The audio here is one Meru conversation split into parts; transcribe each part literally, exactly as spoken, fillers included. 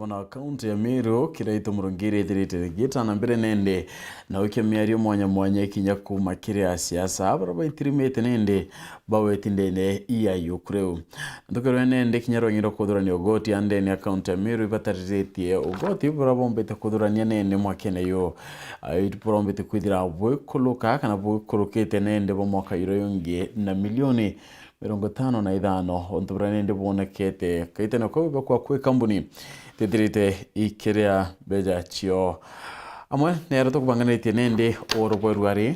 Ona kaunti ya Meru, kiria itumurungire ithirite gitana mbere nende na wikia miario mwanya mwanya ikinya kuuma kiri asiasa baria baitirimite nende baweti ndene ya yuku riu. Nthukirwe nende kinya rwengi rwa kuthurania ugoti a ndene ya kaunti ya Meru ibatariritie ugoti buria bombite kuthurania nene mwakene yu. Ai, burombite kwithira bwikuluka kana bwikurukite nende bwa mwaka juria jungi na milioni mirongo itano na ithano, untu buria nindi bwonekete kaitene kau bakwa kwi kambuni tithirite ikiria mbeca cio. Amwe ni aria tukubanganitie nindi oro bwa ruari.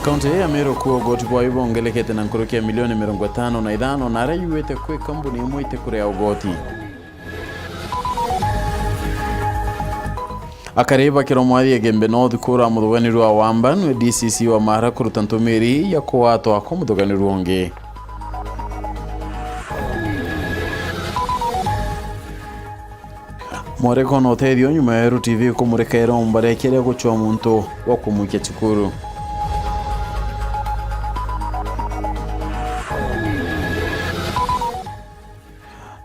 Kaunti ya Meru kuo ugoti bwayo bwongelekete na nkuruki ya milioni mirongo itano na ithano, na aria yuite kwi kambuni imwe itikuria ugoti. Akari bakirwa mwathi Igembe North kuura muthuganirua wa Wamba nwe D C C wa Mara kuruta ntumiri ya kuwatwa kwa muthuganirua ungi. Mwariko na utethio nyuma ya Eru T V kumurika iromba ria kiria gucwa muntu wa kumwikia cukuru.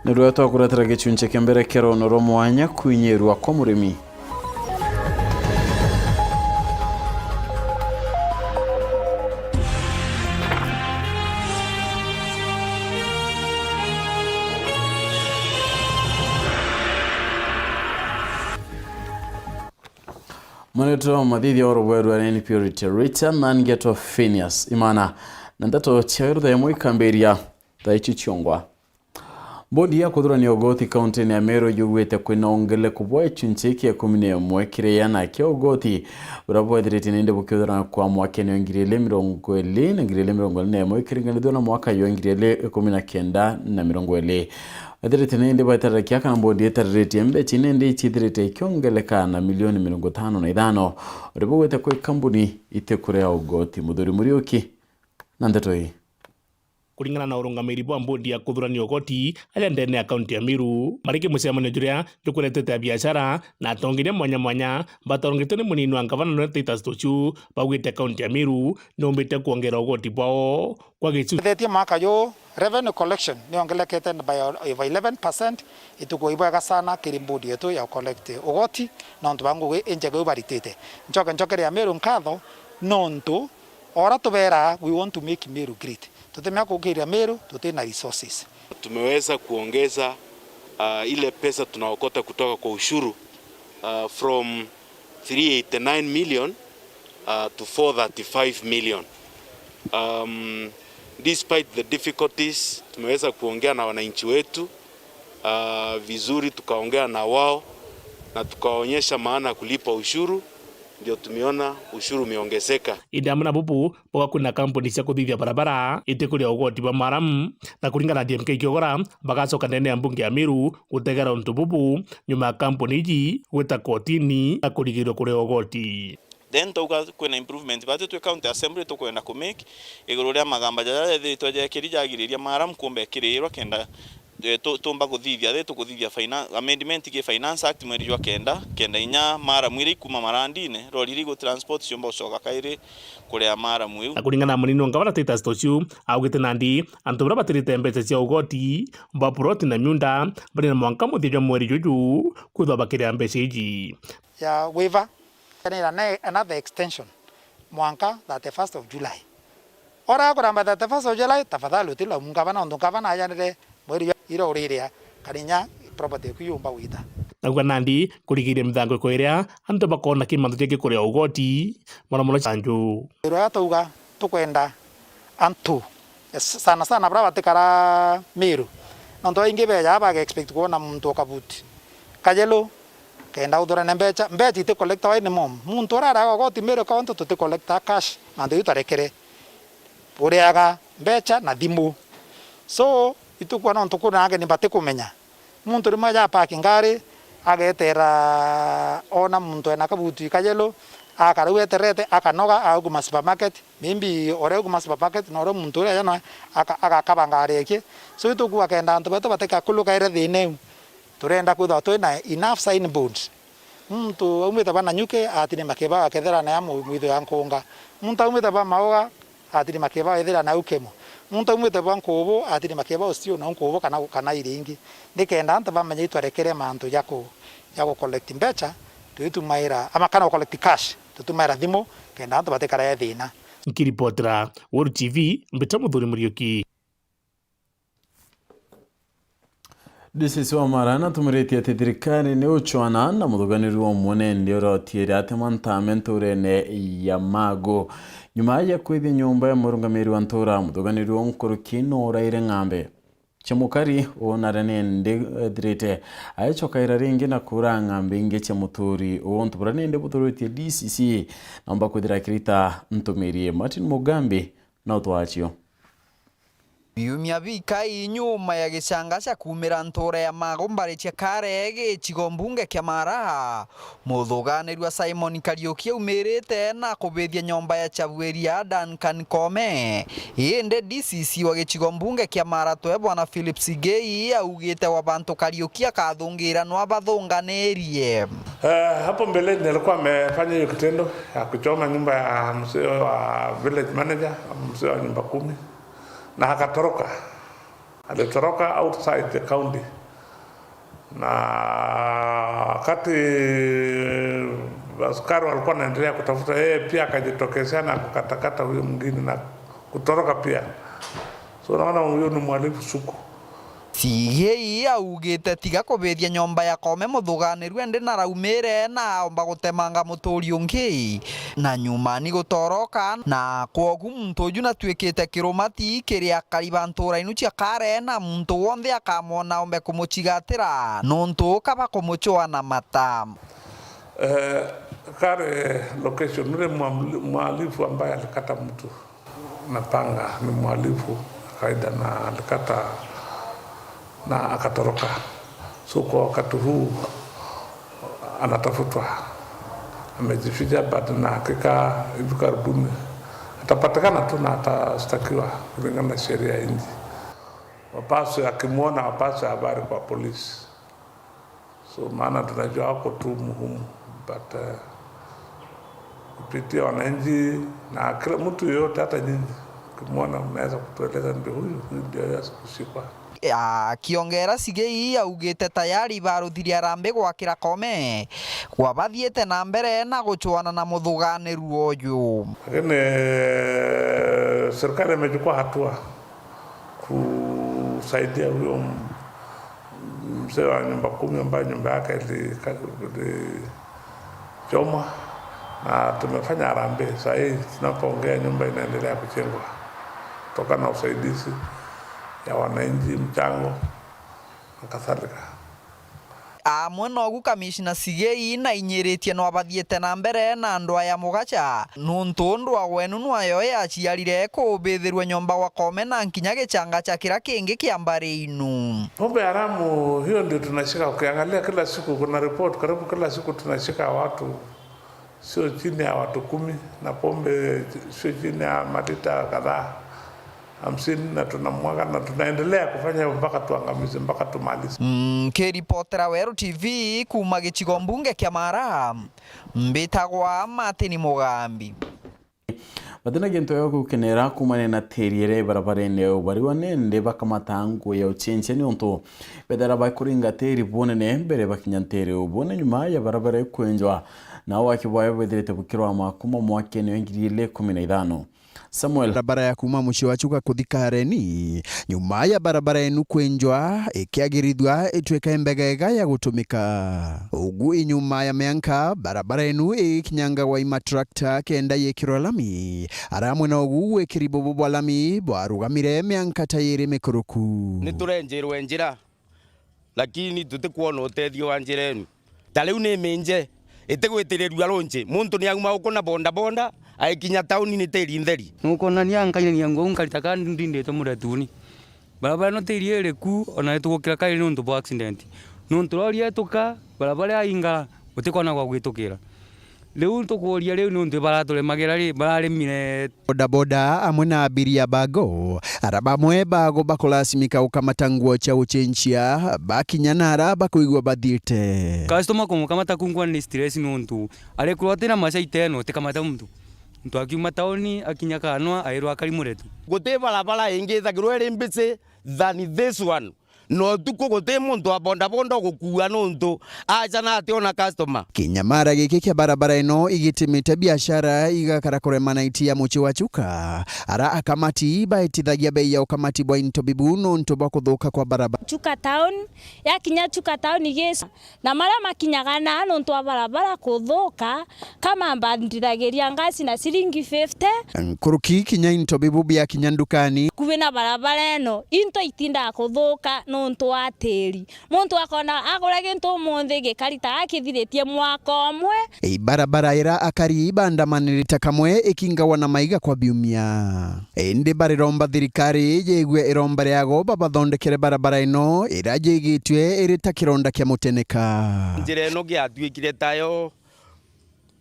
Ni rwetwa kuretera gicunci kia mbere kia rono rwa mwanya kwinyirwa kwa murimi. Mwenetu mathithia oro bweru areni Purity Richard na ngetwa Phineas Imana. Na ndeto cia weru thaa imwe ikambiria thaa ici ciongwa. Bodi ya kuthurania ugoti kaunti-ini ya Meru yugwite kwina ongeleku bwa gicunci kia ikumi na imwe kiri iana kia ugoti buria bwethiritie nindi bukiuthurana kwa mwakene wa ngiri ili mirongo ili na ngiri ili mirongo ili na imwe ikiringanithua na mwaka jwa ngiri ili ikumi na kenda na mirongo ili. Ethirite nindi bataririkia kana bodi itariritie mbeca nindi icithirite ikiongeleka na milioni mirongo itano na ithano. Uria bugwite kwi kambuni itikuria ugoti. Muthuri Muriuki na ndeto ii. Kuringana na urungamiri bwa mbodi ya kuthurania ugoti aria ndene ya kaunti ya Meru, mariki mucemanio juria jukuretete a biashara na atongeria mwanya mwanya batongetwe ni munini wa ngavana nwe Titus Tucu, baugite kaunti ya Meru numbite kuongera ugoti bwao kwa gicu. Thetie mwaka ju revenue collection niongelekete by over eleven percent. Ituku ibwega sana kiri mbodi yetu ya collect ugoti nontu ba ngugi injega iu baritite. Ncoke ncokeria Meru nkatho nontu ora tubera we want to make Meru great. Tutimea kukiria Meru tutina resources. Tumeweza kuongeza, uh, ile pesa tunaokota kutoka kwa ushuru, uh, from three eighty-nine million, uh, to four thirty-five million. Um, despite the difficulties, tumeweza kuongea na wananchi wetu, uh, vizuri, tukaongea na wao na tukawaonyesha maana ya kulipa ushuru, ndio tumeona ushuru umeongezeka. Indi amwe na bubu, bauga kwina kampuni cia kuthithia barabara itikuria ugoti bwa maramu, na kuringana na D M K Kiogora, bagacoka ndene ya mbunge ya Meru gutegera untu bubu, nyuma ya kampuni iji gwita kotini na kurigirua kuria ugoti. Then twauga kwina improvement batu twi county assembly tukwenda ku make iguru ria magamba jaria jethiritwe jekiri jagiriria maramu kumba ekiriirwa kenda, eh, tu-, tumba kuthithia, thi tukuthithia finan-, amendment ki Finance Act mweri jwa kenda, kenda inya maramu iria ikuma marandine, rori iria igu transport ciumba gucoka kairi kuria maramu iu. Na kuringana na munini wa ngavana Titus Tucu, augite nandi antu baria batirite mbeca cia ugoti bwa ploti na miunda bari na mwanka muthia jwa mweri juju kwithwa bakiria mbeca iji. Ya waiver, kana another extension mwanka thirty-first of July. Ora kuramba thirty-first of July, tafadhali utilaumu ngavana, untu ngavana ajanire mweri jwa ira uriria, kana inya property yaku yumba gwita. Nauga nandi kurigiria mithango iko iria antu bakona ki mantu jengi kuria ugoti, mono mono canju. Ira tauga tukwenda antu, sana sana baria batikara Meru, nontu baingi beja baga expect kwona muntu o kabuti kajelu kenda uthurane mbeca. Mbeca iti collectawa ni mob. Muntu uria araga ugoti Meru County tuti collecta cash, mantu jau tarekere. Uriaga mbeca na thimu. So, itukua nontu kwina ageni batikumenya. Muntu rimwe aja park ngari, agetera ona muntu ena kabuti kajelu, akara u eterete, akanoga, agakuma supermarket, maybe uria uguma supermarket, na uria muntu uria aja nawe aka-, agakaba ngari yake. So, itukua kenda antu betu batikakulukaire thina iu, turenda kwithirwa twina enough signboards. Muntu aumite ba Nanyuki atine makiba akethira na ya mu-, mwitho ya nkunga. Muntu aumite ba Mauga Atiri Makeba ethira nau Kemo. Muntu aumite bwa Nkubu, Atiri Makeba ustiu nau Nkubu kana, kana iri ingi. Nikenda antu bamenye itwarekere mantu ja ku, ja ku collect mbeca, twitumaira, ama kana ku collect cash, tutumaira thimu, kenda antu batikarae thina. Nkiripotera Weru T V, mbita Muthuri Muriuki. D C C wa Mara natumiritie ati thirikari ni ucwana na muthuganiri wa umwe nende uria utiire atema ntame nturene ya Magu. Nyuma ya kwithia nyomba ya murungamiri wa ntura, muthuganiri uu nkuruki no uraire ng'ambe cia mukari uu nare nende ethirite aicokaira ringi na kuura ng'ambe ingi cia muturi uu. Untu buria nende buthuritie D C C naumba kwithira akirita ntumiri. Martin Mugambi na utwacio. Biumia bikai nyuma ya gicanga cia kuumira ntuura ya Magu mbari cia Kare gicigo mbunge kia Mara, muthuganirua Simon Kariuki aumirite na kubithia nyomba ya Chabuiria Duncan Kome. Indi D C C wa gicigo mbunge kia Mara twe bwana Philip Sigei augite wa bantu Kariuki akathungira nwa bathunganirie. Eh, hapo mbeleni alikuwa amefanya hiyo kitendo ya kuchoma nyumba ya mzee wa village manager, mzee wa nyumba kumi, na akatoroka. Alitoroka outside the county, na wakati askari walikuwa wanaendelea kutafuta, yeye pia akajitokezea na kukatakata huyo mwingine na kutoroka pia. So unaona, huyo ni mhalifu sugu. Sigei augite tiga kubithia nyomba ya Kome muthuganirue, indi naraumire na aomba gutemanga muturi ungi, na nyuma ni gutoroka, na kwogu muntu uju natuikite kirumati kiri akari ba ntura inu cia Kare, na muntu wonthe akamwona aombe kumucigatira, nuntu kaba kumucwa na mata. Eh, Kare location, ule mhalifu ambaye alikata mtu na panga ni mhalifu wa kawaida, na alikata na akatoroka. So kwa wakati huu anatafutwa, amejificha, but na hakika hivi karibuni atapatikana tu na atastakiwa kulingana na sheria ya nchi. Wapaswe, akimwona, wapaswe habari kwa polisi. So, maana tunajua wako tu muhumu, but, eh, kupitia wananchi na kila mtu yoyote, hata nyinyi, ukimwona mnaweza kutueleza, ndio huyu, huyu ndio yaweza kushikwa. Akiongera, Sigei augite tayari baruthirie harambee gwakira Kome, kwa bathiite na mbere na gucwana na muthuganiru uyu. Lakini, eh, serikali imechukua hatua kusaidia huyo m-, mzee wa nyumba kumi ambaye nyumba yake ili-, ilichomwa, na tumefanya harambee. Saa hii tunapoongea, nyumba inaendelea kujengwa kutokana na usaidizi ya wananchi, mchango na kadhalika. Amwe nogu Kamishna Sigei nainyiritie no abathiite na mbere na ndwaa ya mugacha, nuntu ndwaa wenu nwayo yaciarire kubithirua nyomba gwa Kome na nkinya gichanga cha kira kingi kia mbari inu. Pombe haramu hiyo ndio tunashika. Ukiangalia kila siku kuna report, karibu kila siku tunashika watu sio chini ya watu kumi, na pombe sio chini ya malita kadhaa hamsini, na tunamwaga na tunaendelea kufanya hivyo mpaka tuangamize, mpaka tumalize. Nkiripotera Weru T V kuuma gicigo mbunge kia Mara, mbitagwa Martin Mugambi. Batina gintu gia gukenera kuumania na tiiri iria ibarabarene, bariwa nende bakamata nguo ya ucenjia niuntu bethira bakuringa tiiri bunene mbere bakinya ntiiri bune nyuma ya barabara ikwenjwa, na waki bwayo bwithirite bukirwa makuma mwakene wa ngiri igiri ikumi na ithano. Samuel. Barabara ya kuuma mucii wa Chuka kuthi Kareni, nyuma ya barabara enu kwenjwa, ikiagirithua itwika mbega ega ya gutumika. Ugu i nyuma ya mianka, barabara enu ikinyangagwa i matrakta kenda yikirwa lami, aramwe na ugu wikiri bubu bwa lami bwarugamire mianka ta yiri mikuruku. Ni turenjirwe njira, lakini tutikwona utethio wa njira enu. Ta riu ni minje, itigwitirirua runji. Muntu ni auma guku na bodaboda, aikinya tauni ni tiiri ntheri. Nukwonania nkainagia nguo nkarita ka ndinditwe muretuni. Barabara ino tiiri iri ku, ona itugukira kairi niuntu bwa accident. Niuntu rori yetuka, barabara yaingara, utikona gwa gwitukira. Riu ntukuuria riu niuntu baraturemagira ri, bararemire. Bodaboda amwe na abiria bago, ara bamwe bago bakulasimika gukamata nguo cia gucenjia, bakinya na ara bakwigua bathiite. Customer kumukamata kungwa ni stress niuntu arikwirwa atina macaita eno, utikamata muntu. Muntu akiuma tauni, akinya Kanwa, airwa akari mureti. Guti barabara ingi ithagirwa iri mbici than this one. Na utuku guti muntu wa bodaboda ugukua nuntu aca na ationa customer. Kinyamara giki kia barabara ino igitimite biashara igakara kurema na iti ya mucii wa Chuka. Ara akamati baitithagia bei ya ukamati bwa into bibu nuntu bwa kuthuka kwa barabara. Chuka town, yakinya Chuka town igis-, na maria makinyaga na nuntu wa barabara kuthuka, kama mbandithagiria ngasi na ciringi fifty. Nkuruki kinya into bibu biakinya ndukani. Kubi na barabara ino, into itindaga kuthuka nuntu wa tiri. Muntu akona agura gintu umunthi gikari ta akithiritie mwaka umwe. Ibarabara ira akari ibandamanirite kamwe ikingagwa na maiga kwa biumia. Indi bariromba thirikari yigue iromba riago babathondekere barabara ino ira yigitue iri ta kironda kia muteneka. Njira ino giatuikire tayo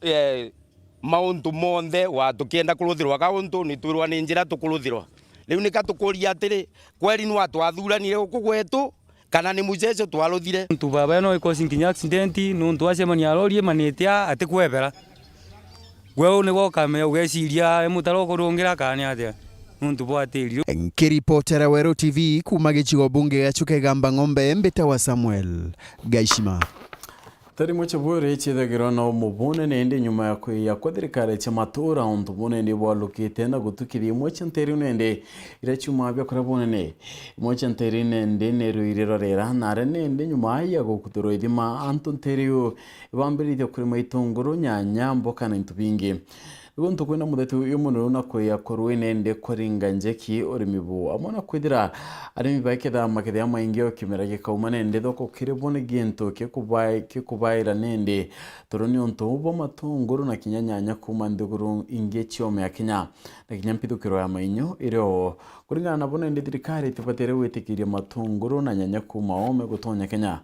eh, mauntu monthe wa tukienda kuruthirwa ga untu ni twirwa ni njira tukuruthirwa. Riu nika tukuria atiri, kweri nwa twathuranire guku gwetu, kana ni muceco twaruthire? Untu baba ino ikosi nkinya accident, nuntu acemania na lori imanite aa atikwebera. Gwe uu nigwe ukamenya ugeciria i mutaro ukurungira kana ni atia, nuntu bwa tiri. Nkiripotera Weru T V kuuma gicigo bunge gia Chuka Igamba Ng'ombe, mbitawa Samuel Gaishima. Tari mucibwiri ciithagirwa na umubune nindi nyuma ya kwiya kwa thirikari cia matuura, untu bunene bwalukite na gutukithia imwe cia nteere nindi iria ciumaga biakuria bunene. Imwe cia nteere nindi ni rwiri rwa Rera, na aria nindi nyuma ya gukuthirwa ithima, antu nteere iu ibambiritie kurima itunguru, nyanya, mboka na into bingi. Nigo ntuku ina mutheti uyu munene na kwiya kwa rwiri nindi kuringa njeki urimi buu, amwe na kwithira arimi baiketha makethia maingi o kimera gikauma nindi thoko kiri bo ni gintu gikubai-, gikubaira nindi toro niuntu bwa matunguru na kinya nyanya kuuma nthiguru ingi cia oome ya Kenya na kinya mpithukiro ya mainyu iri o. Kuringana nabo nindi thirikari itibatire gwitikiria matunguru na nyanya kuuma oome gutonya Kenya.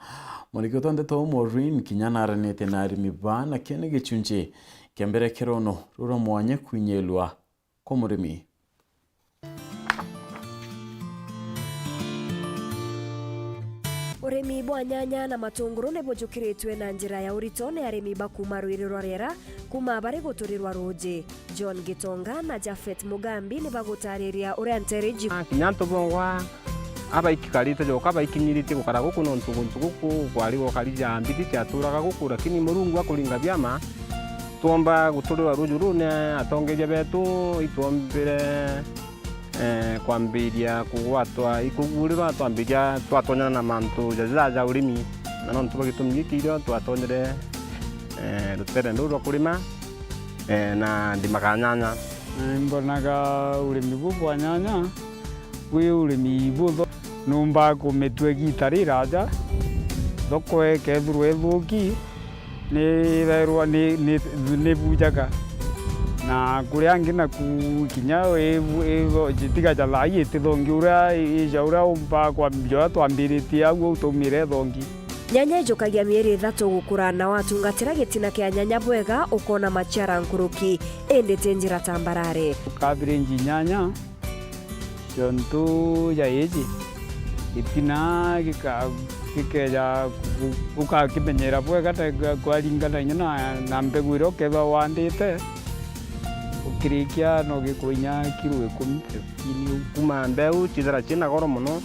Muriki utwa ndeto Maureen kinya naranite na arimi baa na kio ni gichunchi kia mbere kirono rura mwanya kwinyelwa kwa murimi. Urimi bwa nyanya na matunguru ni bujukiritwe na njira ya urito ni arimi ba kuuma rwiri rwa Rera, kuuma bari guturirwa ruuji. John Gitonga na Japhet Mugambi ni bagutariria uria nteere iji. Kinya antu bongwa abaikikarite joka baikinyiritie gukara guku, nontu guntu guku kwari gukari ja mbithi ciaturaga guku, lakini Murungu akuringa biama, twomba guturirwa ruuju ruu ni atongeria betu, itwombire, eh, kwambiria kugwatwa ikugurirwa, twambiria twatonyana na mantu jaja ja urimi, na nontu bwa gitumi giki irio twatonyire, eh, rutere ruu rwa kurima, eh, na ndimaga nyanya. Na imbonaga urimi buu bwa nyanya bwi urimi butho. Nuumba kumitua igiita riraja, thoko ikethirwa ithuki, ni ithairwa ni, ni, ni bujaga. Na kuria angi naku kinya i, i, jitigaja thaa ii itithongi uria ija uria umbaa kwambia uria twambiritie au, au twaumire ithongi. Nyanya ijukagia mieri ithatu gukura, na watungatira gitina kia nyanya bwega, ukoona maciara nkuruki, indi ti njira tambarare. Cabbage nyanya, ciontu ja iji, gitina gika-, gikeja gu-, ugakimenyera bwega, ta ga-, kwaringana inya na, na mbegu iria ukethirwa wandite, ukirikia no gikwinya kilo ikumi, fifteen uu. Kuuma mbeu ciithira ciina goro mono,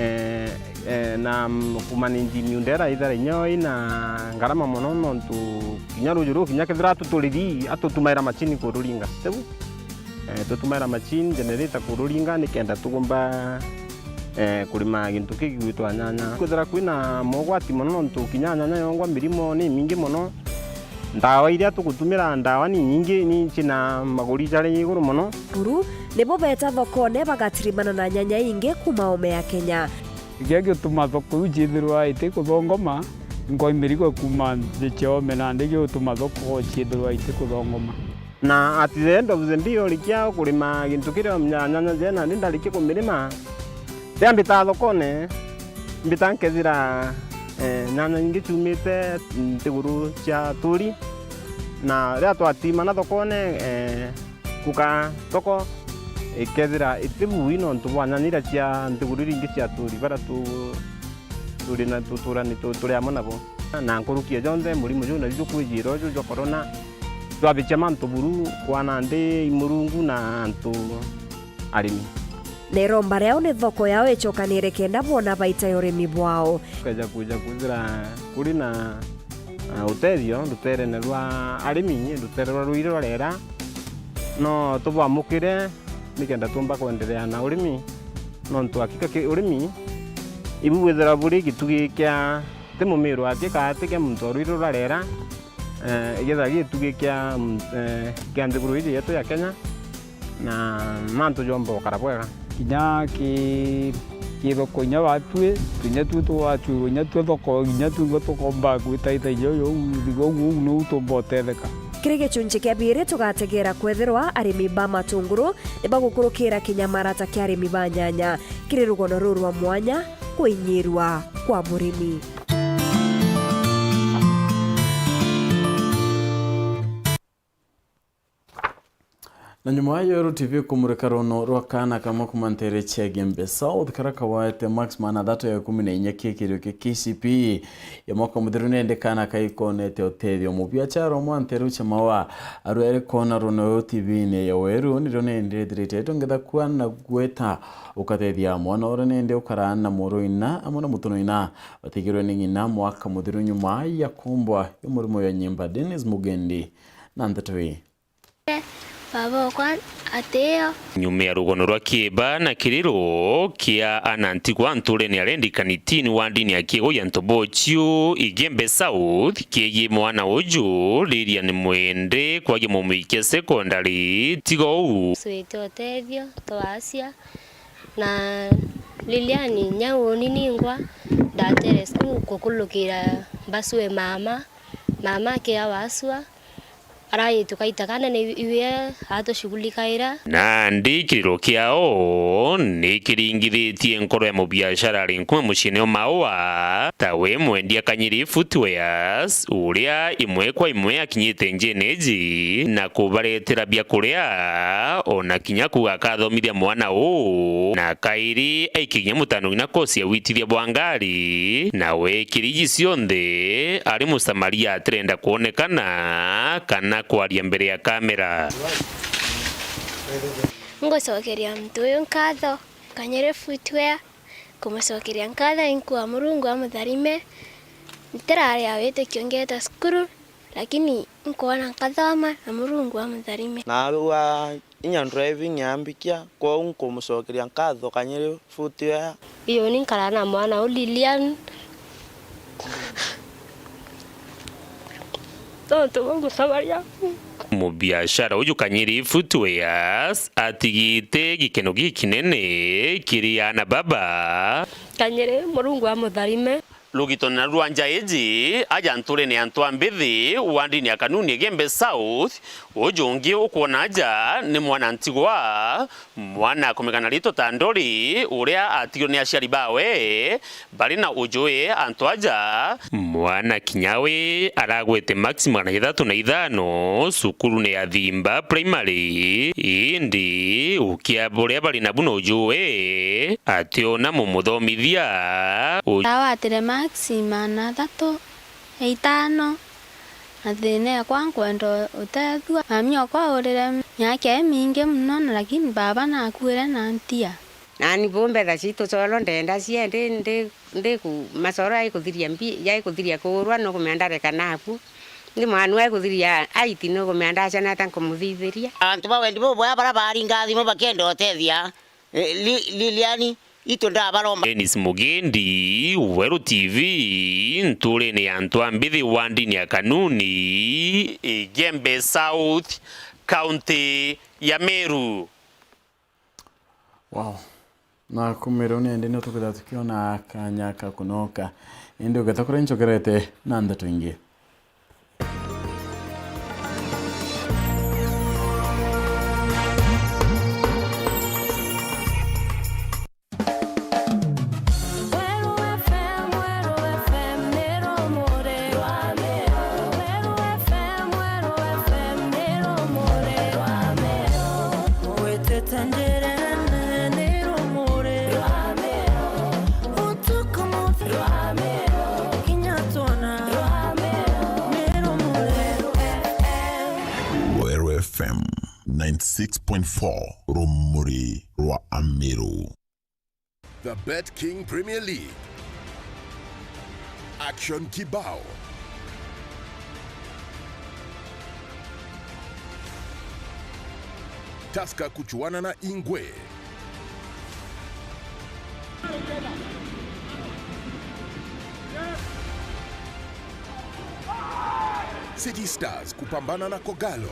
eh, eh, na, mm, kumanage miunda iria ithira inya ina ngarama mono, nontu kinya ruuju ruu kinya kethira atuturithi, atutumaira macini kururinga. Tiu? Eh, tutumaira macini, generator kururinga nikenda tugumba, eh, kurima gintu kii gigwitwa nyanya. Kwithira kwina mogwati mono, nontu kinya nyanya yongwa mirimo ni mingi mono. Ndawa iria tugutumira, ndawa ni nyingi, ni cina maguri jari iguru mono. Buru nibo beeta thokone bagatirimana na nyanya ingi kuuma oome ya Kenya. Kiria giutuma thoko iu ciithirwa itikuthongoma, nkwa imirigo kuuma nthi cia oome, nandi giutuma thoko ciithirwa itikuthongoma. Na at the end of the day, urikia kurima gintu kiria nyanya je, nandi ndarikia kumirima, ria mbita thokone, mbita nkethira, eh, nyanya ingi ciumite nthiguru cia Aturi, na riria twatimana thokone, eh, kuka thoko ikethira iti bui nontu bwa nyanya iria cia nthiguru iria ingi cia Aturi, baria tu-, turi na, tuturani, tu-, turi amwe nabo. Na nkuruki ya jonthe, murimo juu naju jukwijira uju jwa corona, Twabikia mantu buru kwana nthi i Murungu na antu arimi. Na iromba riao ni thoko yao icokanire kenda boona baita ya urimi bwao. Tukeja kuja kwithira kuri na, na utethio ruterene rwa arimi, rutere rwa ruiri rwa rera, no tubwamukire nikenda tumba kwenderea na urimi, nontu hakika ki urimi ibu bwithira buri gitugi kia ti mumiru aki kana ti kia muntu o ruiri rwa rera, eh, igethira gitugi kia, mm, eh, kia nthiguru iji yetu ya Kenya, na mantu jomba gukara bwega. Kinya ki, ki thoko inya batwi, kinya twi twatwirwe inya twi thoko, inya twi ngo tukomba gwitaithagia uyu, uyu, uyu, uyu niu tumba utetheka. Kiri gicunci kia biiri, tugategera kwethirwa arimi ba matunguru ni bagukurukira kinyamara ta kia arimi ba nyanya. Kiri rugono ruu rwa mwanya, kuinyirwa kwa murimi. Na nyuma ya Weru T V kumurika runo rwa kaana kamwe kuma ntere cia Igembe South, karia kawaete marks magana athatu ya ikumi na inya kia kirio kia K C P E ya mwaka muthiru, nindi kaana kaikonete utethio. Mubiachara umwe wa ntere cia Maua arwere kona runo Weru T V-ini ya Weru, nirio nindi rithirite ritongetha kwana gweta ukatethia mwana uria nindi ukara na muru ina amwe na mutuno ina batigirwe ni ng'ina mwaka muthiru nyuma ya kumbwa ya murimo ya nyimba. Dennis Mugendi na ndeto ii. Baba okwa atio. Nyuma ya rugono rwa kiiba na kiriro kia ana ntigwa nturene ya Rendi Kanitini wa ndini ya Kigo ya Ntobochiu, Igembe South, kiegie mwana uju, Lilian Mwende, kwagia mumwikia secondary, tiga uu. Swete utethio, twacia. Na Lilian, nyau uni ningwa, ndatere cukuru kukulukira mbasue mama, mama akia wasua, araye tukaita kana ni iwe atushugulikaira. Nandi kiriro kiao ni kiringithitie nkoro ya mubiashara ari nkume muciine o Maua, tawe mwendia Kanyiri Footwears, uria imwe kwa imwe akinyite njene iji na kubaretera biakuria, ona kinya kuuga akathomithia mwana uu, na kairi aikinyia mutano ng'ina kosi ya witithia bwa ngari, na wekiri iji cionthe ari Musamaria atirenda kwonekana kana kwaria mbere ya kamera. Ngucokeria muntu uyu nkatho, Kanyiri Footwear, kumucokeria nkatho inkua Murungu amutharime. Ntirari a witikio ngeeta cukuru, lakini nkwona nkathoma na Murungu amutharime. Na uu a inya driving yambikia, kwou nkumucokeria nkatho Kanyiri Footwear. Iyo ni nkara na mwana u Lilian. Tontu bwa Musamaria. Mubiashara uju Kanyiri Footwears atigite gikeno gikinene kiri ana baba. Kanyiri, Murungu amutharime. Rugitone na rwa nja iji, aja nturene ya Ntwambithi, wandini ya Kanuni Igembe South, uju ungi ukwona aja ni mwana ntigwa, mwana akumika na ritwa ta Ndori, uria atigirwe ni aciari bawe, bari na ujui antu aja. Mwana kinya we aragwete marks magana jathatu na ithano, cukurune ya Thimba Primary, indi ukia buria bari nabu na ujui, ationa mumuthomithia. U- Ndawatire marks magana athatu na ithano, na thina ekwa nkwenda utethua. Mami okwa aurire miaka imingi mono, na lakini baba nakuire na ntia. Nani bu mbetha citu coro ndenda cie ndi, ndi, ndi ku, macoro aikuthiria mbi, aikuthiria kuurwa, nukumea ndareka naku. Ndi mwana aikuthiria aiti, nukumea ndacenete nkumuthithiria. Antu ba wendi buboya bara baringa thimu bakenda utethia, eh, Li-, Liliani, itu ndabaromba. Dennis Mugendi, Weru T V, nturene ya Ntwambithi wandini ya Kanuni, Igembe South, County ya Meru. Wow. Na kumiro ni ndi no tukitha tukiona kanya ka kunoka. Indi ugeta kuria nchokerete na ndeto ingi. six point four Rumuri rwa Amiru. The Bet King Premier League. Action kibao. Tusker kuchuana na Ingwe. City Stars kupambana na Kogalo.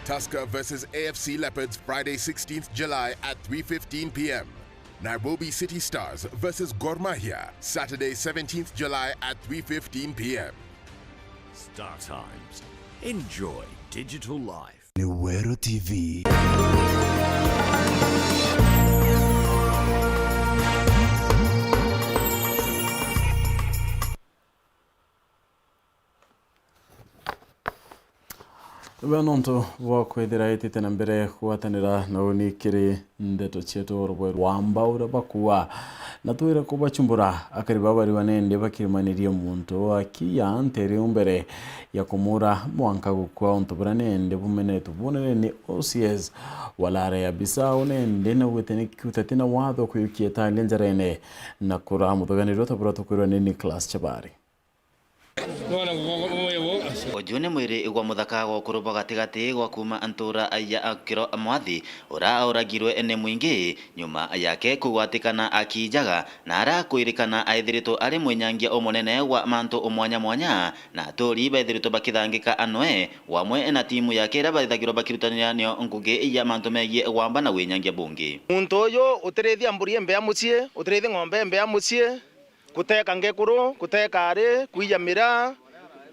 Tusker versus A F C Leopards, Friday, sixteenth July at three fifteen p m. Nairobi City Stars versus Gor Mahia, Saturday, seventeenth July at three fifteen p m. Star Times. Enjoy digital life. Ni Weru T V. Wee nontu bwa kwithira itite na mbere kugwatanira na uni kiri ndeto cietu, urubwe rwa mbaura bakua na twire kubachumbura, akari baba bari banende bakirimanirie muntu akiya ntere mbere ya kumura mwanka gukua untu bura nende bumenetwe bunene ni O C S wa Lare ya Bisau nende na gwite ni kiuteti na watho kuyukia tali njarene na kura muthuganirwa tabura tukwirwa ni Nicholas Chabari. Uju ni mwiri gwa muthaka gwa ukuru bwa gatigati gwa kuuma ntuura ya Akiro Mwathi, ura auragirwe ni mwingi nyuma yake kugwatikana akiijaga, na ara kwirikana aithiritwe ari mwinyangia umunene wa mantu mwanya mwanya, na aturi baithiritwe bakithangika anwe wamwe na timu yake iria baithagirwa bakirutanira nio ngugi ya mantu megie gwamba na winyangia bungi. Muntu uyu utirithia mburi imbea mucii, utirithia ng'ombe imbea mucii, guteka ngekuru, guteka ari, kwiya miraa,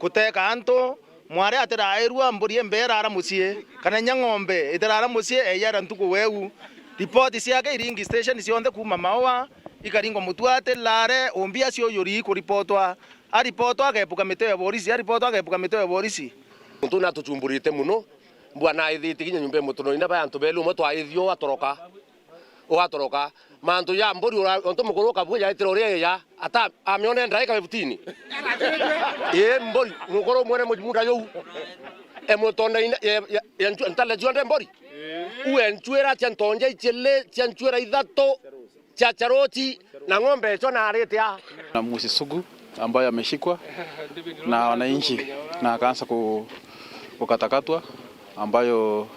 guteka antu. Mwari atirairua mburi imbea irara mucii, kana inya ng'ombe itirara mucii, eiyara ntuku weu. Ripoti ciake iringi station cionthe kuuma Maua, ikaringwa Mutuati, Lare, Umbia, ciuyuri kuripotwa. Aripotwa agepuka mito ya borisi, aripotwa agepuka mito ya borisi. Muntu ni atuchumburite mono, mbua naithitie kinya nyumba ya mutono ina ba antu beli umwe twaithio atoroka. Ugatoroka. Mantu ja mburi ura-, ontu mukuru ukabua jaitire uria eya, ata amione ndagika fifteen. Ii mburi, mukuru mwene mujimunda juu. Emutonda ina, ya, ya, ya nchu-, ntale cionthe mburi. Ue nchuira cia ntonja ichili, cia nchuira ithatu, cia charochi, na ng'ombe icio na aritia. Na mwizi sugu ambaye ameshikwa na wananchi na akaanza ku-, kukatakatwa. ambayo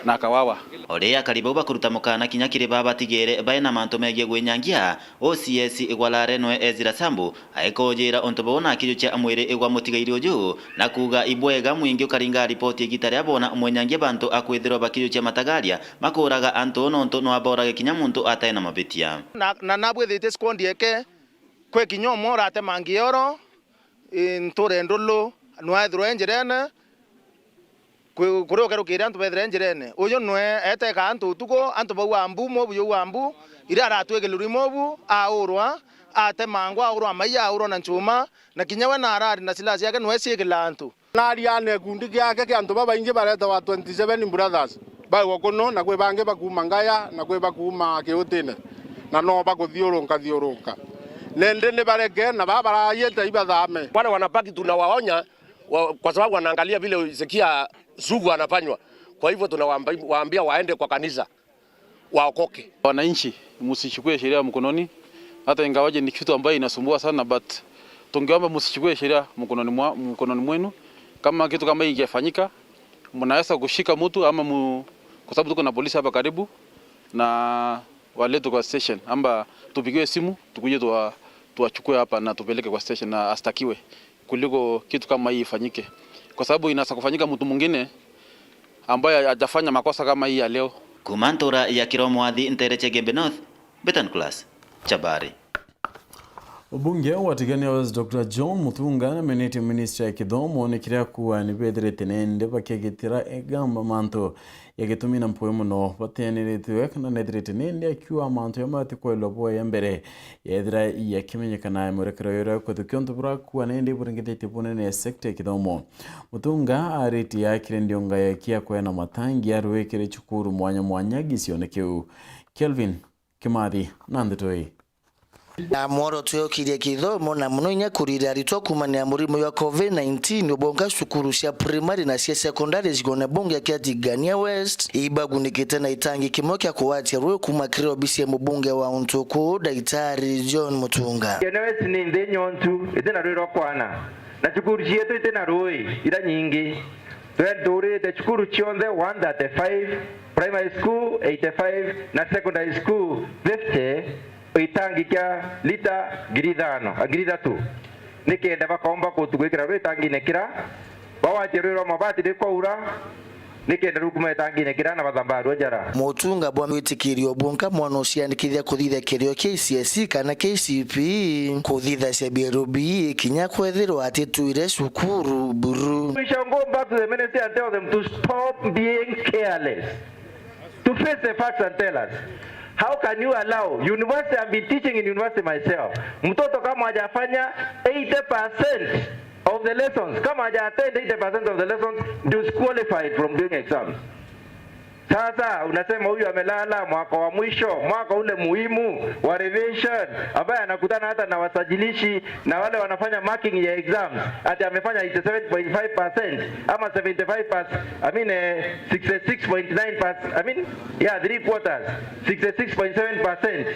na akawawa. Uri akari bau bakuruta mukana kinya kiri baa batigere baina mantu megie gwinyangia, O C S wa Lare nwe Ezra Sambu aikujira untu buu na akijukia mwiri gwa mutigairi uju, na kuuga ibwega mwingi ukaringa ripoti igita ria boona mwinyangia bantu akwithirwa bakijukia matagaria makuuraga antu nontu nwa borage kinya muntu atae na mabitia. Na, na nabwithitie sikondi eke, kwi kinya umwe uratemangia oro, ii, nture ndulu, nwaethirwa e njirene, kwi-, kuri ukerukire antu bethire njirene. Uyu nwe eteka antu utuku, antu bau ambu, mobu juu ambu, iria aratwikirwe mobu, aurwa, atemangwa, aurwa maiya, aurwa na nchuma, na kinya we narari na silaha ciake nwe ciikira antu. Nariane gikundi giake kia antu babaingi baretagwa twenty seven brothers, baigwa kuno, na kwi bangi bakuuma Ngaya, na kwi bakuuma Kiutine, na no bakuthiurunka thiurunka. Nende ni bareke, na baa baraiite ibathame. Wale wanabaki tunawaonya, wa-, kwa sababu wanaangalia vile Hezekia Sugu anafanywa. Kwa hivyo tunawaambia waende kwa kanisa, waokoke. Wananchi, msichukue sheria mkononi, hata ingawaje ni kitu ambayo inasumbua sana, but tungeomba msichukue sheria mkononi mwa-, mkononi mwenu. Kama kitu kama hii ingefanyika, mnaweza kushika mtu ama mu-, kwa sababu tuko na polisi hapa karibu, na waletwe kwa station, amba tupigiwe simu, tukuje tuwa-, tuwachukue hapa na tupeleke kwa station na astakiwe, kuliko kitu kama hii ifanyike, kwa sababu inaweza kufanyika mtu mwingine ambaye hajafanya makosa kama hii ya leo. Kuuma ntura ya Kiromwathi, ntere cia Gembe North, Betan Class, Chabari. Ubunge wa Tigania West, Doctor John Mutunga, namenetie ministry ya kithomo ni kiria kuuga ni bethirite nende bakigitira igamba mantu ya gitumi na mpui muno bateaniritwe kana nethirite nende akiuga mantu ya mati kwelwa bwaya mbere yethira yakimenyekana mwerekero yura kwethukia untu bura kuuga nende buringithitie bunene ya sector ya kithomo. Mutunga aritie akire ndiunga ya kia kwena matangi arwikire cukuru mwanya mwanya gicione kiu. Kelvin Kimathi na ndeto ii. Na mworoto ya ukiria kithomo na muno inya kurira aritwa kuumania na murimo jwa covid nineteen, ubonga cukuru cia primary na cia secondary cigone bunge kia Tigania West ibagunikite na itangi kimwe kia kugwatia rui kuuma kiri obisi ya mubunge wa Untuku, Daktari John Mutunga. Tigania West ni nthi nyontu, iti na rui rwa kwana, na cukuru cietu iti na rui ira nyingi. Twe-, tuurite cukuru cionthe one thirty-five, primary school eighty-five na secondary school fifty, itangi kia lita ngiri ithano, a, ngiri ithatu, nikenda bakaumba kutu gwikira rui itangine kira, bagwatie rui rwa mabati rikwaura, nikenda rukuma itangine kira na bathamba rua njara. Mutunga bwa witikirio bunka mwana uciandikithia kuthithia kirio kia K C S E kana K C P E, kuthitha cia B L B E kinya kwethirwa atitwire cukuru buru. We shall go back to the ministry and tell them to stop being careless, to face the facts and tell us, how can you allow university, I've been teaching in university myself, mtoto kama hajafanya eighty percent of the lessons, kama haja attend eighty percent of the lessons, disqualified from doing exams. Sasa unasema huyu amelala mwaka wa mwisho, mwaka ule muhimu wa revision, ambaye anakutana hata na wasajilishi na wale wanafanya marking ya exams, ati amefanya eighty-seven point five percent ama seventy-five percent, I mean, eh, sixty-six point nine percent, I mean, yeah, three quarters, sixty-six point seven percent.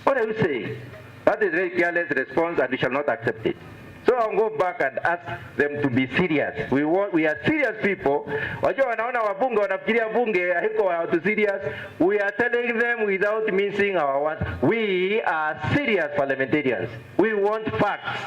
What are you saying? That is very careless response and we shall not accept it. So I'll go back and ask them to be serious. We want, we are serious people. Wajua, wanaona wabunge, wanafikiria bunge haiko watu serious. We are telling them without missing our words. We are serious parliamentarians. We want facts.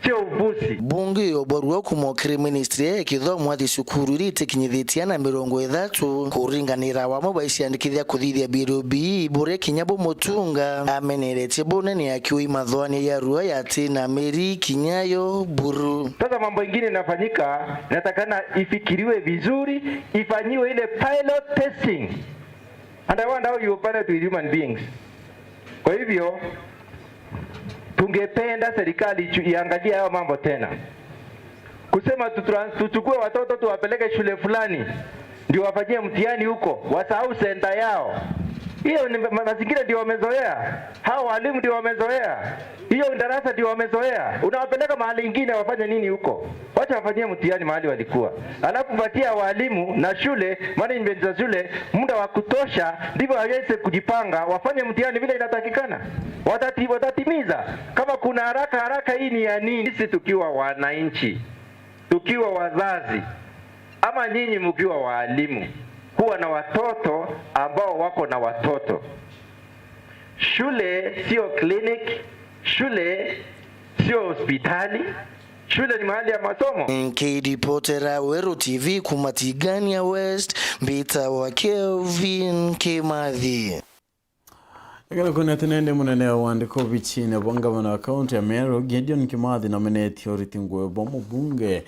Sio upuzi. Bunge yobwarua kuuma kiri ministry ya kithomo ati cukuru iria itikinyithitie ana mirongo ithatu kuringanira wamwe baiciandikithia kuthithia B L B E bure kinya bu Mutunga ameneretie bunene akiwa imathoania ya rua yati na miri kinya yo buru. Sasa mambo ingine inafanyika, inatakana ifikiriwe vizuri, ifanyiwe ile pilot testing. And I wonder how you operate with human beings. Kwa hivyo, tungependa serikali ichu-, iangalie hayo mambo tena. Kusema tu-, tuchukue watoto tuwapeleke shule fulani, ndio wafanyie mtihani huko, wasahau center yao. Hiyo ni ma-, mazingira ndio wamezoea. Hao walimu ndio wamezoea. Hiyo darasa ndio wamezoea. Unawapeleka mahali ingine wafanye nini huko? Wacha wafanyie mtihani mahali walikuwa. Alafu patia walimu na shule, management za shule, muda wa kutosha, ndivyo waweze kujipanga, wafanye mtihani vile inatakikana. Watati-, watatimiza. Kama kuna haraka haraka, hii ni ya nini? Sisi tukiwa wananchi, tukiwa wazazi, ama nyinyi mkiwa walimu, kuwa na watoto ambao wako na watoto. Shule sio clinic, shule sio hospitali, shule ni mahali ya masomo. Nkiripotera Weru T V kuuma Tigania West, mbita wa Kelvin Kimathi. Ekero kwina ati nende munene wa wandiko obichine bwa ngavana wa kaunti ya Meru, Gideon Kimathi, namenetie uriti nguo bwa mubunge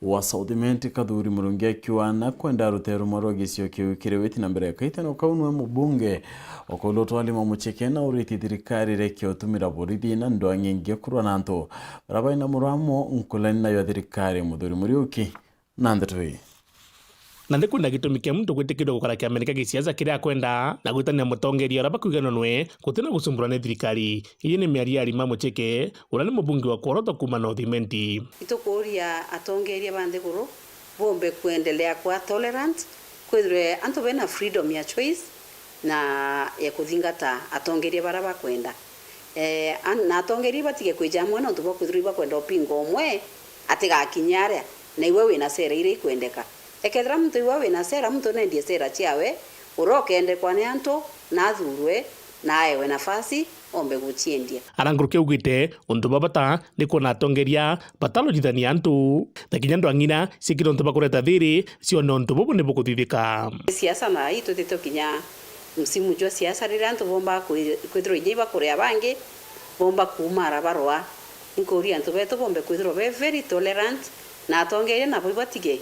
wa South Imenti Kathuri Murungi akiuga nakwenda arute ruma rwa gicio kiu kiri witi na mbere. Kaitano kau nwe mubunge okoulwa twalima mucheke na uriti thirikari irekia utumira borithi na ndwang'i ingi kurwa na antu baria baina muramo nkulani nayo thirikari. Muthuri Muriuki na ndeto ii. Na ntikwenda gitumi kia muntu gwitikirua gukara kiamene kia gisiasa kiria akwenda na gwitania mutongeria uria bakuigana nwe gutina gucumburwa ni thirikari. Iji ni miario ya Rima Mucheke, uria ni mubunge wa Kworoto kuuma North Imenti. Itukuuria atongeria ba nthiguru bombe kuendelea kwa tolerant, kwithirwe antu bena freedom ya choice na ya kuthingata atongeria baria bakwenda. Eh, an-, na atongeria batige kwija amwe nontu bwa kwithirwa ibakwenda upingo umwe atigakinye aria, na iwe wina sera iria ikwendeka. Ekethira muntu iwe wina sera, muntu nendie sera ciawe, uria ukendekwa ni antu, na athurwe, na aewe nafasi, ombe guciendia. Ara nkuruki augite, untu bwa bata ni kwona atongeria batarujithania antu, na kinya ndwang'ina ciikire untu bwa kureta thiri, cione untu bubu ni bukuthithika. Siasa na ii twitite kinya msimu jwa siasa, riria antu boomba kwi-, kwithirwa inya ibakuria bangi, boomba kuumara barwa. Inkuuria antu beetu boombe kwithirwa be very tolerant, na atongeria nabo ibatige.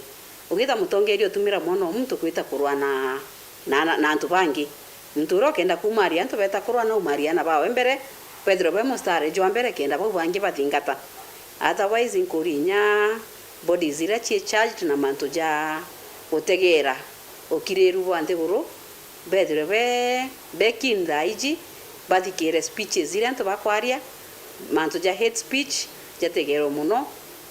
Ugita mutongeria utumira mwana o muntu kwita kurwa na, na, na, na antu bangi. Muntu uria ukenda kuumaria antu beeta kurwa na umaria ana bawe mbere, bethirwe be mustari jwa mbere kenda bau bangi bathingata. Otherwise, inkuuria inya bodies iria cii charged na mantu ja utegeera ukiriru bwa nthiguru, bethirwe be, be keen thaa iji, Bathikire speeches iria antu bakwaria, mantu ja hate speech jategerwe mono,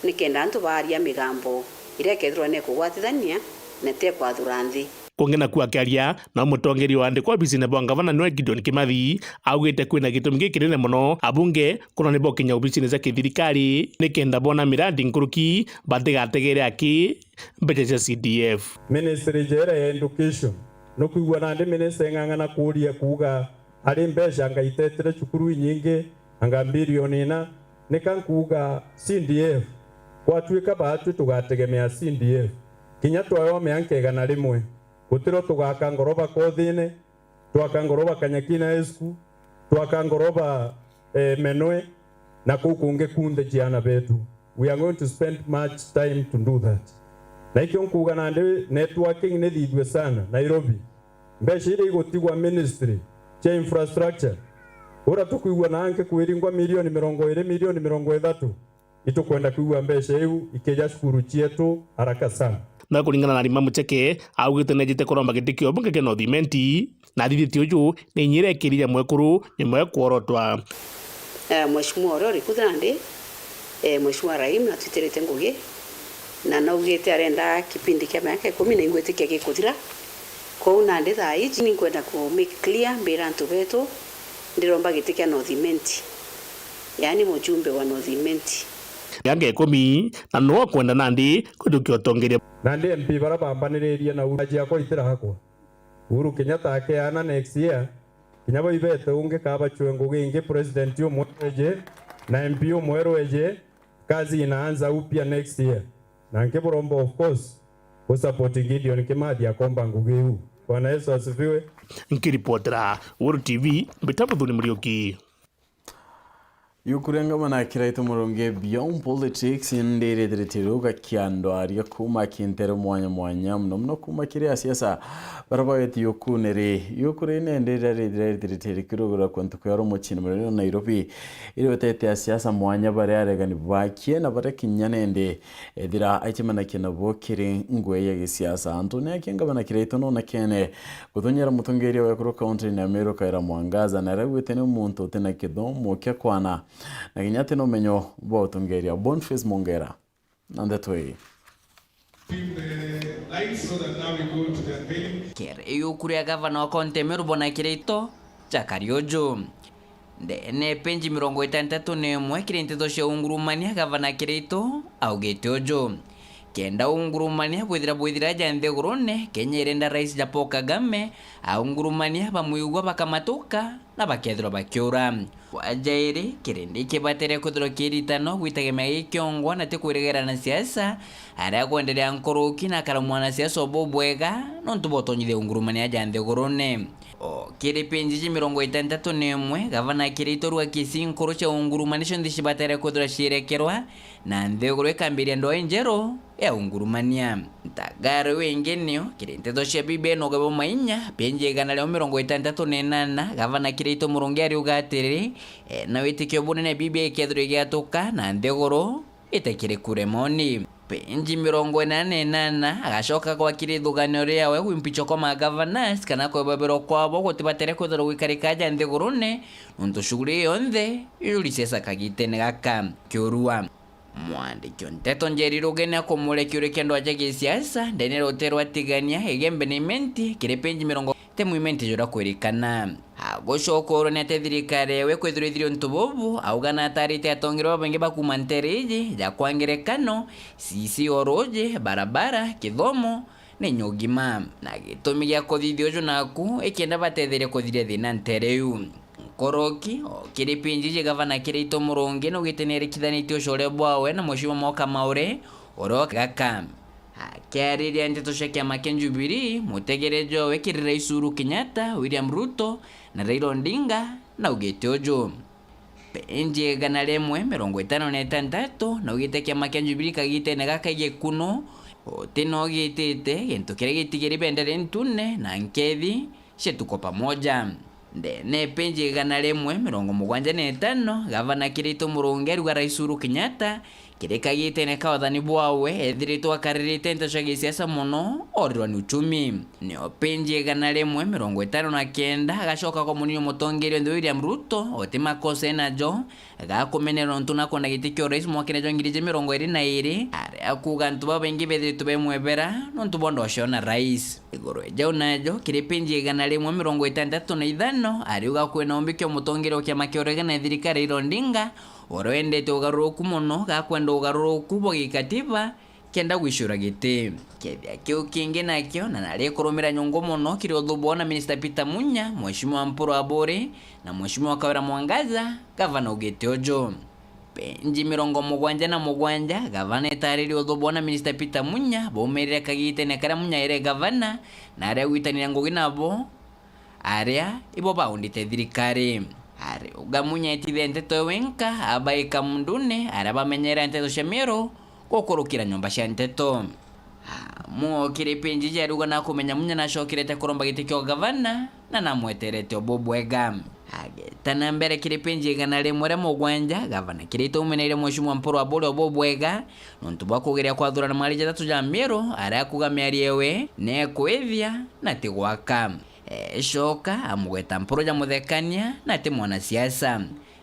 nikenda antu baaria migambo iria ikethirwa ni kugwatithania na ti kwathura nthi. Kungi naku akiaria, na mutongeria wa andikwa obisine bwa ngavana niwe Gideon Kimathi, augite kwina gitumi gikinene mono abunge kurwa ni bokinya obisine cia kithirikari, nikenda bona miradi nkuruki batigategere aki mbeca cia C D F. Ministry jera ya education, nukwigua nandi minister eng'ang'ana kuuria kuuga ari mbeca anga itetire cukuru inyingi, anga mbirioni ina, nika nkuuga C D F, gwatuika baatwi tugategemea C D F, kinya twaewa mianka igana rimwe, gutiro tugaka ngoroba Kothine, twaka ngoroba Kanyakina High School, twaka ngoroba, eh, Menwe, na kuu kungi kunthe ciana betu. We are going to spend much time to do that. Na ikio nkuuga nandi networking ni thithue sana Nairobi. Mbeca iria igutigwa ministry cia infrastructure, ura tukwigua na anke kwiringwa milioni mirongo iri, milioni mirongo ithatu, itukwenda kwigua mbeca iu ikija cukuru cietu haraka sana. Na kuringana na Rima Mucheke, augite nejite kuromba giti kia ubunge kia North Imenti, na athithitie uju ni inya iria ikirire mwekuru nyuma ya kworotwa. Eh, Mheshimiwa uria uri ku nandi, eh, Mheshimiwa Rahim atwitirite ngugi, na naugite arenda kipindi kia miaka ikumi na ingwitikia gikuthira. Kwou nandi thaa iji ninkwenda ku make clear mbira antu betu ndiromba giti kia North Imenti, yaani mujumbe wa North Imenti. Miaka ikumi, na nuu ukwenda nandi kujukia utongeria. Nandi M P bara bambaniririe na ura ciakwa itirakwa. Uhuru Kenyatta akeana next year, kinya baibete ungi kabacwe ngugi ingi, president umweru eje, na M P umweru eje, kazi inaanza upya next year. Na nkiburomba, of course, ku support Gideon Kimathi akomba ngugi iu. Bwana Yesu asifiwe. Nkiripotera Uhuru T V, mbita Muthuni Muriuki. Yuku ria ngavana Kiraitu Murungi beyond politics, indi rithiritwe riuga kia andu aria kuuma kintere mwanya mwanya, muno muno kuuma kiri asiasa bara bawete yukune ri. Yuku ri nende riria rithira rithiritwe rikirugurwa kwa ntuku ya rumu chini munene Nairobi, iriwetete asiasa mwanya baria aregani bakie na baria kinya nende ethira aicemanakia nabo kiri ngugi ya gisiasa. Antu ni akia ngavana Kiraitu nonekene guthunyira mutongeria wa ekuru kaunti ya Meru Kawira Mwangaza, na aria augite ni muntu utina kithomo kia kwana na kinya atina umenyo bwa utongeria. Boniface Mongera na ndeto ii. Kiri yuku ria gavana wa kaunti ya Meru Bwana Kiraitu Jakari Uju. Ndene peji mirongo itantatu na imwe kiri nteto cia ungurumania, gavana Kiraitu augite uju: Kenda ungurumania bwithira bwithira ja nthigurune, Kenya irenda Rais ja Paul Kagame aungurumania bamwigua bakamatuka na bakethirwa bakiura. Kwa jairi, kirindi kibatere kwithirwa kiiritanwa gwitagemea gikiongwa na ti kwirigirana siasa, aria kwenderea nkuruki na akara mwanasiasa ububwega nontu bwa utonyithia ungurumania ja nthigurune. O kiri peji ji mirongo itantatu na imwe, gavana Kiraitu auga Kisii nkuru cia ungurumania cionthe cibatere kwithirwa cierekerwa na nthiguru ikambiria ndwaa injeru ya ungurumania. Ntagaro iu ingi nio kiri nteto cia B B I na ugabo mainya, peji igana ria mirongo itantatu na inana, gavana Kiraitu Murungi ariuga atiri, ena witikio bunene B B I ikethirwa igiatuka na nthiguru itekiri kure moni. Peji mirongo inana na inana, agacoka gwakira ithuganio riawe gwimpichwa kwa magavanas kana kwebabirwa kwabo gutibatere kwithirwa gwikarika aja nthigurune, nontu shughuli yonthe ijuri siasa kagitene gaka. Kiurua. Mwandiki o nteto Njeri Ruge ni akumure kiuria kia ndwaa cia gisiasa ndene ya rutere rwa Tigania Igembe na Imenti kiri peji mirongo te mwimenti jura kwirikana. Agucokorwa ni ate thirikari ewe kwithirwa ithiri untu bubu, auga na atarite atongeria babaingi ba kuuma ntere iji ja kwa ngerekano, C C o ruuji, barabara, kithomo, na inya ugima. Na gitumi gia kuthithia uju naku, ikenda batetheria kuthiria thina ntere iu. Nkoroki, o kiri peji iji gavana Kiraitu Murungi naugite ni arikithanitie ucore bwawe na Mheshimiwa Mwoka Maure, uria o gaka. Akiariria nteto cia kiama kia Jubilee, mutegereja owe kiri Rais Uhuru Kenyatta, William Ruto na Raila Odinga, naugite uju: Peji igana rimwe mirongo itano na itantatu, naugite kiama kia Jubilee kagitene gaka gikunu, uti no gitite gintu kiria gitigiri bendere ntune na nkethi cia Tuko Pamoja. Ndene peji igana rimwe mirongo mugwanja na itano, gavana Kiraitu Murungi ariuga Rais Uhuru Kenyatta Kiri kagitene ka wathani bwawe, ethiritwe akaririte nteto cia gisiasa mono, orirwa ni uchumi. Nio penji igana rimwe mirongo itano na kenda agacoka kwa munini mutongeria nthi William Ruto, oti makosa enajo, gakumenerwa nontu nakwenda giti kia urais mwakene jwa ngiri ijiri mirongo iri na iri, aria akuuga antu babaingi bethiritwe bemwebera nontu bwa ndocio na rais. Iguru ya jau najo, kiri penji igana rimwe mirongo itantatu na ithano, ariuga kwina umbi kia mutongeria wa kiama kia uregani na thirikari Raila Odinga, uria wendete ugaruruku mono, gakwenda ugaruruku bwa gikatiba kenda gwicura giti. Kethia kiu kingi nakio, na nari kurumira nyungu mono kiri uthubwa na Minister Peter Munya, Mheshimiwa Mpuru Aburi, na Mheshimiwa Kawira Mwangaza, gavana ugite uju. Penji mirongo mugwanja na mugwanja, gavana etaaririe uthubwa na Minister Peter Munya baumirire kagitene karia Munya aire gavana, na aria agwitanire ngugi nabo, aria ibo baundite thirikari. Ariuga Munya etithia nteto e wenka, abaika mundune, aria bamenyera nteto cia Meru gukurukira nyomba cia nteto. Amwe o kiri penji iji ariuga nakumenya Munya nacokerete kuromba giti kia ugavana na namweterete o bubwega. Ageta na mbere kiri penji igana rimwe ria mugwanja, gavana Kiraitu aumeneire Mheshimiwa Mpuru Aburi o bubwega nontu bwa kugeria kwathurana mari jathatu ja Meru, aria akuga miario ewe nekwithia na ti gwaka. Ecoka amugweta Mpuru ja muthekania na ti mwanasiasa.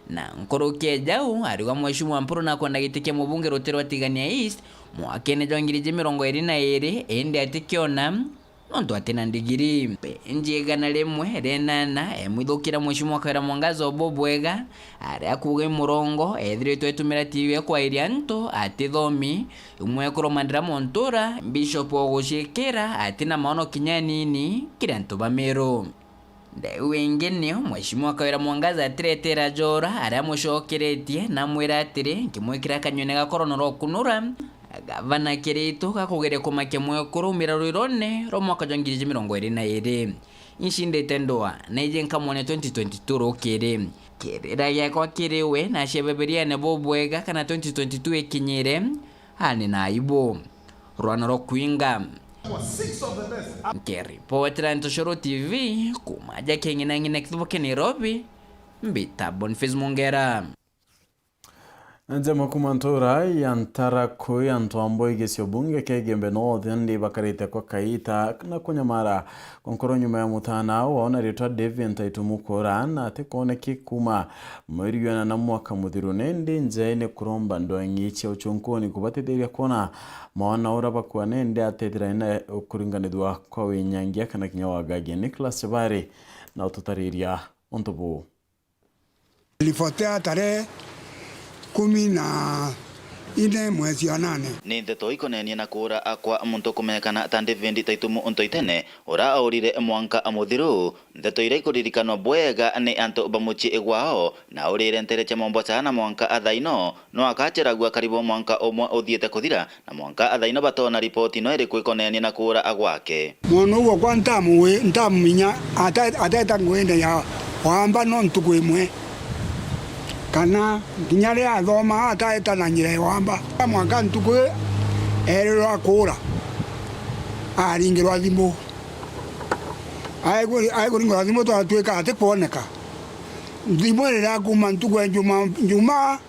Na nkuruki e jau, ariuga Mheshimiwa Mpuru nakwenda giti kia mubunge ruti rwa Tigania East mwakene jwa ngiri ijiri mirongo iri na iri, indi atikiona nontu atina ndigiri. Penji igana rimwe ria inana, emwithukira Mheshimiwa Kawira Mwangaza o bubwega, aria akuuga i murongo ethiritwe etumira T V kwairia antu, atithomi, imwekuru Mandira Montura, Bishop o guciikira, atina maono kinya anini kiri antu ba Meru. Ndeu ingi nio Mheshimiwa Kawira Mwangaza atiretera Jora aria amucokeretie na amwira atiri, nkimwikira kanyuene ga korona rwa kunura, gavana Kiraitu gakugeria kumakia mwekuru umira rwirone rwa mwaka jwa ngiri ijiri mirongo iri na iri. Incindite ndua, na iji nkamwone twenty twenty-two rukiri. Kirira giakwa kiri we na acebeberiane bubwega kana twenty twenty-two ikinyire, ani na aibu. Rwana rwa kwinga. Nkiripotera Ntoshoro T V, kuma aja keng'inang'ina kithubo kia Nairobi, mbita Boniface Mongera. Njama kuma ntura ya Ntaraku ya Ntwambo igicio bunge kia Igembe North, ndi bakarite kwa kaita na kunyamara. Konkoro nyuma ya mutana wao na ritwa David Ntaitumuku ura na atikwoneki kuma mweri jwa inana mwaka muthiru, nindi nja ni kuromba ndwang'i cia ucunkuni kubatetheria kwona mwana ura bakua nindi atethira ina kuringanithua kwa winyangia kana kinya wagagia. Nicholas Chabari na ututariria untu buu. Riboti ya tarehe kumi na ine mwezi wa nane. Ni ndeto ikonenie na kuura kwa muntu kumenyekana ta David Taitumu Ntoitene, ura aurire mwanka muthiru. Ndeto iria ikuririkanwa bwega ni antu ba mucii gwao, na aurire ntere cia Mombasa na mwanka thaa ino no akaceragua karibu mwanka umwe uthiite kuthira, na mwanka thaa ino batoona ripoti no iriku ikonenie na kuura gwake. Mwana uu wakwa ntamuwi-, ntamuminya ata-, ateta nguine ya wamba no ntuku imwe, kana kinya riria athoma ateta na njira ya wamba. Mwanka ntuku ii eerirwa akuura, aringirwa thimu. Aikuri-, aikuringirwa thimu twatuika atikwoneka. Thimu iriria kuuma ntuku ya Njuma-, Njumaa,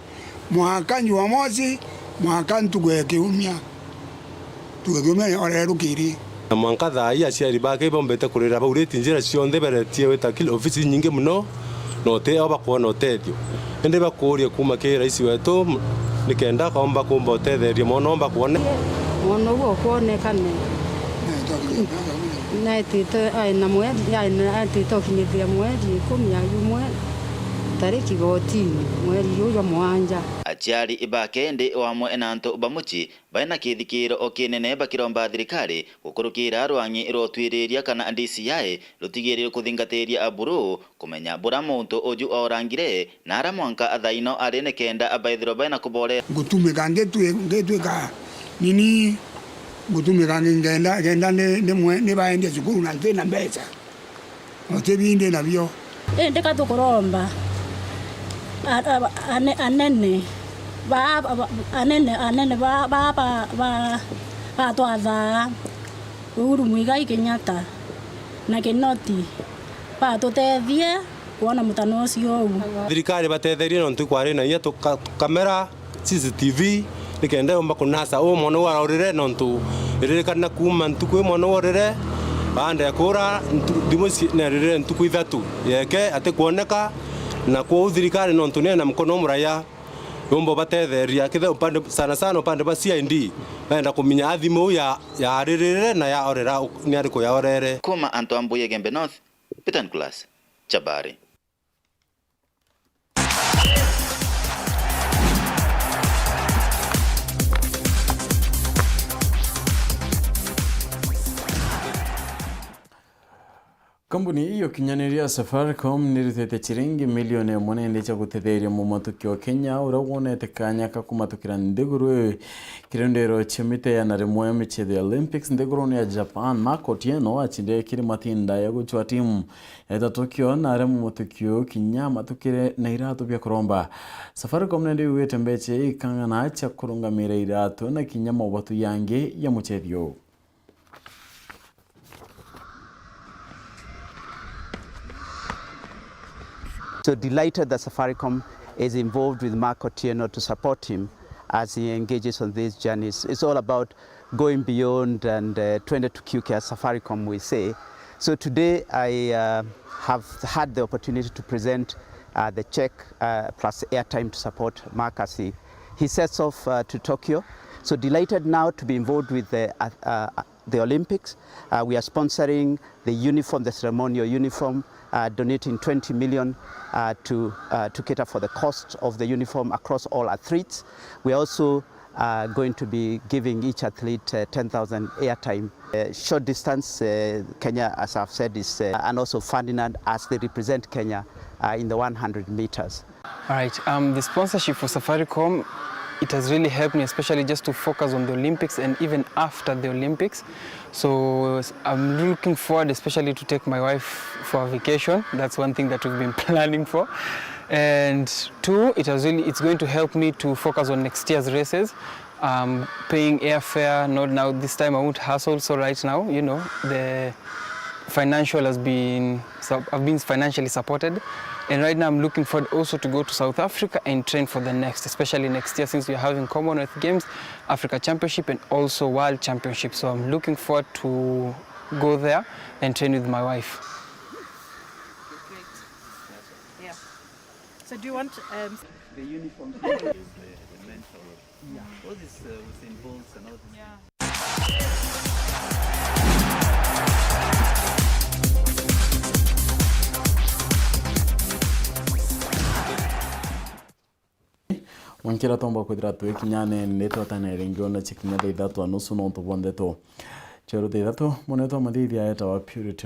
mwaka Jumamosi, mwaka ntuku ya kiumia. Ntuku ya kiumia orerukiri. Na mwanka thaa ii aciari bake ibombete kurira bauriti njira cionthe, beretie wita kil-, ofisi inyingi mono, na uti ao bakwona utethio. Indi bakuuria kuuma kiri rais wetu, m-, nikenda akaomba kuumba utetheria mwana omba kwone. Mwana uu okwonekane. Naetite, ai na mweri, ai na, aetite ukinyithia mweri ikumi na jumwe, tariki fourteen, mweri juu jwa mwanja. Aciari bake ndi o amwe na antu ba mucii baina kithikiro o kinene bakiromba thirikari gukurukira rwang'i rwa utwiriria kana D C I rutigirire kuthingatiria aburu kumenya bura muntu uju orangire na ara mwanka thaa ino ari nikenda abaithirwa baina kuborera. Ngutumika ngitwi-, ngitwika nini, ngutumika ngenda, ngenda ni, ni mwe-, ni baendia cukuru na ntina mbeca. Uti bindi nabio. Indi ka tukuromba a-, a-, ane-, anene ba, ba, anene, anene ba, ba, ba, ba, batwathaa Uhuru Muigai Kenyatta na Kinoti batutethie kwona mutano ucio uu. Thirikari batetherie nontu kwari na inya tuka-, kamera, C C T V, Nikenda yomba kunasa uu mwana uu araurire, nontu iririkana kuuma ntuku ii mwana uu aurire, baanda ya kuura ntu-, thimu ici neririre ntuku ithatu yeke atikwoneka, na kwou thirikari nontu nina mkono muraya, yomba batetheria, kethira upande, sana sana upande bwa C I D, baenda kuminya a thimu uu ya, yaaririre na yaorera u-, ni ariku yaorere. Kuuma antu a Mbuya Igembe North, Peter Nicholas, Chabari. Kambuni ya ukinyaniria ya Safaricom nirutite ciringi milioni imwe na ndeto cia gutetheria mumatukio Kenya uria wonete kanya ka kumatukira nthiguru kirundiro cia mita igana rimwe ya michetho ya Olympics nthiguruni ya Japan. Mark Otieno acindire kiri matinda ya gucwa timu ya Tokyo na aria mumatukio kinya matukire na iratu bia kuromba. Safaricom nende yugite mbecha ikang'ana cia kurungamira iratu na kinya mobatu yangi ya muchethio. So delighted that Safaricom is involved with Mark Otieno to support him as he engages on these journeys. It's all about going beyond and, uh, twenty to Q K, as Safaricom we say. So today I, uh, have had the opportunity to present, uh, the check, uh, plus airtime to support Mark as he, he sets off, uh, to Tokyo. So delighted now to be involved with the, uh, uh, the Olympics. Uh, we are sponsoring the uniform, the ceremonial uniform, uh, donating twenty million, uh, to, uh, to cater for the cost of the uniform across all athletes. We are also, uh, going to be giving each athlete, uh, ten thousand airtime. Uh, short distance, uh, Kenya, as I've said, is, uh, and also Ferdinand as they represent Kenya, uh, in the one hundred meters. All right, um, the sponsorship for Safaricom, it has really helped me, especially just to focus on the Olympics and even after the Olympics. So s-, I'm looking forward especially to take my wife for a vacation. That's one thing that we've been planning for. And two, it has really, it's going to help me to focus on next year's races. Um, paying airfare, not now, this time I won't hustle. So right now, you know, the financial has been, sup-, I've been financially supported. And right now I'm looking forward also to go to South Africa and train for the next, especially next year, since we are having Commonwealth Games, Africa Championship, and also World Championship. So I'm looking forward to go there and train with my wife. Great. Yeah. So do you want, um, the uniform? Is the, the mentor. Yeah. All this, uh, Usain Bolts and all this. Yeah. Mwankira tomba kwithira twikinyane ni twatane ringi ona cikinya thaa ithatu na nusu nontu bwa ndeto. Cheru thaa ithatu, munetwa Mathithia etawa Purity.